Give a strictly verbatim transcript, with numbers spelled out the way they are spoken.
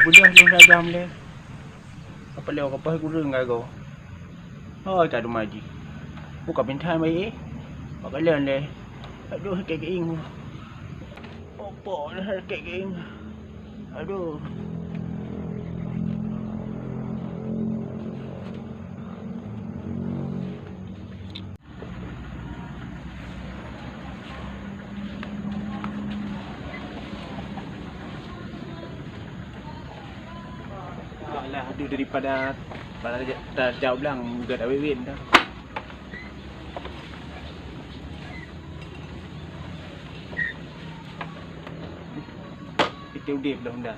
Udah lôn agam lé. Apa lé ka paih kureueng gagoe. Oh, tak ada maji. Buka pintai mai eh. Pakalon lé. Aduh, kek ing. Opo dah kek ing. Aduh. Alah, aduh, daripada pada tajak blang, gata wet-wet dah. Kita udép dah, dah.